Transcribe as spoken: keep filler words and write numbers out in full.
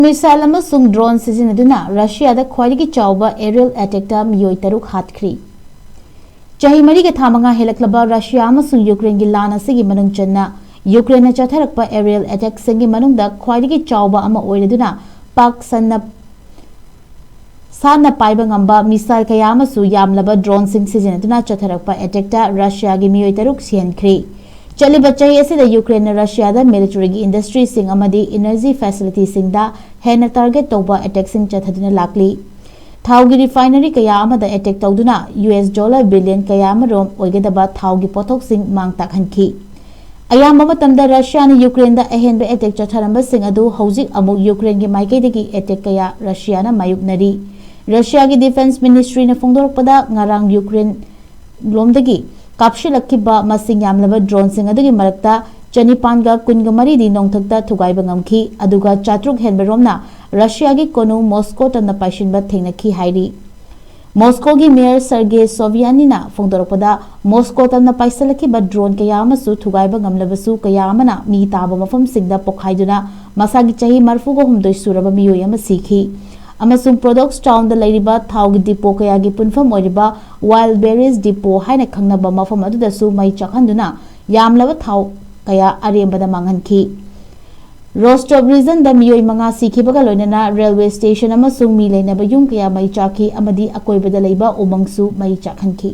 Missile ꯑꯃꯁꯨꯡ drone ꯁꯤꯖꯤꯟꯅꯗꯨꯅ ꯔꯁꯤꯌꯥꯗ ꯈ꯭ꯋꯥꯏꯗꯒꯤ ꯆꯥꯎꯕ aerial attackꯇ ꯃꯤꯑꯣꯏ ꯇꯔꯨꯛ ꯍꯥꯠꯈ꯭ꯔꯤ꯫ ꯆꯍꯤ ꯃꯔꯤꯒ ꯊꯥ ꯃꯉꯥ ꯍꯦꯜꯂꯛꯂꯕ ꯔꯁꯤꯌꯥ ꯑꯃꯁꯨꯡ ꯌꯨꯀ꯭ꯔꯦꯟꯒꯤ ꯂꯥꯟ ꯑꯁꯤꯒꯤ ꯃꯅꯨꯡ ꯆꯟꯅ ꯌꯨꯀ꯭ꯔꯦꯟꯅ ꯆꯠꯊꯔꯛꯄ aerial attackꯁꯤꯡꯒꯤ ꯃꯅꯨꯡꯗ ꯈ꯭ꯋꯥꯏꯗꯒꯤ ꯆꯥꯎꯕ ꯑꯃ ꯑꯣꯏꯔꯗꯨꯅ ꯄꯥꯛ ꯁꯟꯅ ꯁꯥꯟꯅ ꯄꯥꯏꯕ ꯉꯝꯕ missile ꯀꯌꯥ ꯑꯃꯁꯨ ꯌꯥꯝꯂꯕ droneꯁꯤꯡ ꯁꯤꯖꯤꯟꯅꯗꯨꯅ ꯆꯠꯊꯔꯛꯄ attackꯇ ꯔꯁꯤꯌꯥꯒꯤ ꯃꯤꯑꯣꯏ ꯇꯔꯨꯛ ꯁꯤꯍꯟꯈ꯭ꯔꯤ꯫ ꯆꯠꯂꯤꯕ ꯆꯍꯤ ꯑꯁꯤꯗ ꯌꯨꯀ꯭ꯔꯦꯟꯅ ꯔꯁꯤꯌꯥꯗ militaryꯒꯤ industryꯁꯤꯡ ꯑꯃꯗꯤ energy facilityꯁꯤꯡꯗ ꯍꯦꯟꯅ target ꯇꯧꯕ attackꯁꯤꯡ ꯆꯠꯊꯗꯨꯅ ꯂꯥꯛꯂꯤ꯫ ꯊꯥꯎꯒꯤ refinery ꯀꯌꯥ ꯑꯃꯗ attack ꯇꯧꯗꯨꯅ U S dollar billion ꯀꯌꯥ ꯑꯃꯔꯣꯝ ꯑꯣꯏꯒꯗꯕ ꯊꯥꯎꯒꯤ ꯄꯣꯠꯊꯣꯛꯁꯤꯡ ꯃꯥꯡ ꯇꯥꯛꯍꯟꯈꯤ꯫ ꯑꯌꯥꯝꯕ ꯃꯇꯝꯗ ꯔꯁꯤꯌꯥꯅ ꯌꯨꯀ꯭ꯔꯦꯟꯗ ꯑꯍꯦꯟꯕ attack ꯆꯠꯊꯔꯝꯕꯁꯤꯡ ꯑꯗꯨ ꯍꯧꯖꯤꯛ ꯑꯃꯨꯛ ꯌꯨꯀ꯭ꯔꯦꯟꯒꯤ ꯃꯥꯏꯀꯩꯗꯒꯤ attack ꯀꯌꯥ ꯔꯁꯤꯌꯥꯅ ꯃꯥꯌꯣꯛꯅꯔꯤ꯫ ꯔꯁꯤꯌꯥꯒꯤ defence ministryꯅ ꯐꯣꯡꯗꯣꯔꯛꯄꯗ ꯉꯔꯥꯡ ꯌꯨꯀ꯭ꯔꯦꯟ ꯂꯣꯝꯗꯒꯤ ꯀꯥꯞꯁꯤꯜꯂꯛꯈꯤꯕ ꯃꯁꯤꯡ ꯌꯥꯝꯂꯕ droneꯁꯤꯡ ꯑꯗꯨꯒꯤ ꯃꯔꯛꯇ ꯆꯅꯤꯄꯥꯟꯒ ꯀꯨꯟꯒ ꯃꯔꯤꯗꯤ ꯅꯣꯡꯊꯛꯇ ꯊꯨꯒꯥꯏꯕ ꯉꯝꯈꯤ, ꯑꯗꯨꯒ ꯆꯥꯇ꯭ꯔꯨꯛ ꯍꯦꯟꯕ ꯔꯣꯝꯅ ꯔꯁꯤꯌꯥꯒꯤ ꯀꯣꯅꯨꯡ ꯃꯣꯁꯀꯣ ꯇꯝꯅ ꯄꯥꯏꯁꯤꯟꯕ ꯊꯦꯡꯅꯈꯤ ꯍꯥꯏꯔꯤ꯫ ꯃꯣꯁꯀꯣꯒꯤ mayor Sergei Sobyaninꯅ ꯐꯣꯡꯗꯣꯔꯛꯄꯗ, ꯃꯣꯁꯀꯣ ꯇꯝꯅ ꯄꯥꯏꯁꯤꯜꯂꯛꯈꯤꯕ drone ꯀꯌꯥ ꯑꯃꯁꯨ ꯊꯨꯒꯥꯏꯕ ꯉꯝꯂꯕꯁꯨ, ꯀꯌꯥ ꯑꯃꯅ ꯃꯤ ꯇꯥꯕ ꯃꯐꯝꯁꯤꯡꯗ ꯄꯣꯈꯥꯏꯗꯨꯅ ꯃꯁꯥꯒꯤ ꯆꯍꯤ ꯃꯔꯤꯐꯨꯒ ꯍꯨꯝꯗꯣꯏ ꯁꯨꯔꯕ ꯃꯤꯑꯣꯏ ꯑꯃ ꯁꯤꯈꯤ, ꯑꯃꯁꯨꯡ Prodovsk townꯗ ꯂꯩꯔꯤꯕ ꯊꯥꯎꯒꯤ depot ꯀꯌꯥꯒꯤ ꯄꯨꯟꯐꯝ ꯑꯣꯏꯔꯤꯕ Wild Berries depot ꯍꯥꯏꯅ ꯈꯪꯅꯕ ꯃꯐꯝ ꯑꯗꯨꯗꯁꯨ ꯃꯩ ꯆꯥꯛꯍꯟꯗꯨꯅ ꯌꯥꯝꯂꯕ ꯊꯥꯎ ꯀꯌꯥ ꯑꯔꯦꯝꯕꯗ ꯃꯥꯡꯍꯟꯈꯤ꯫ Rostov regionꯗ ꯃꯤꯑꯣꯏ ꯃꯉꯥ ꯁꯤꯈꯤꯕꯒ ꯂꯣꯏꯅꯅ railway station ꯑꯃꯁꯨꯡ ꯃꯤ ꯂꯩꯅꯕ ꯌꯨꯝ ꯀꯌꯥ ꯃꯩ ꯆꯥꯛꯈꯤ ꯑꯃꯗꯤ ꯑꯀꯣꯏꯕꯗ ꯂꯩꯕ ꯎꯃꯪꯁꯨ ꯃꯩ ꯆꯥꯛꯍꯟꯈꯤ꯫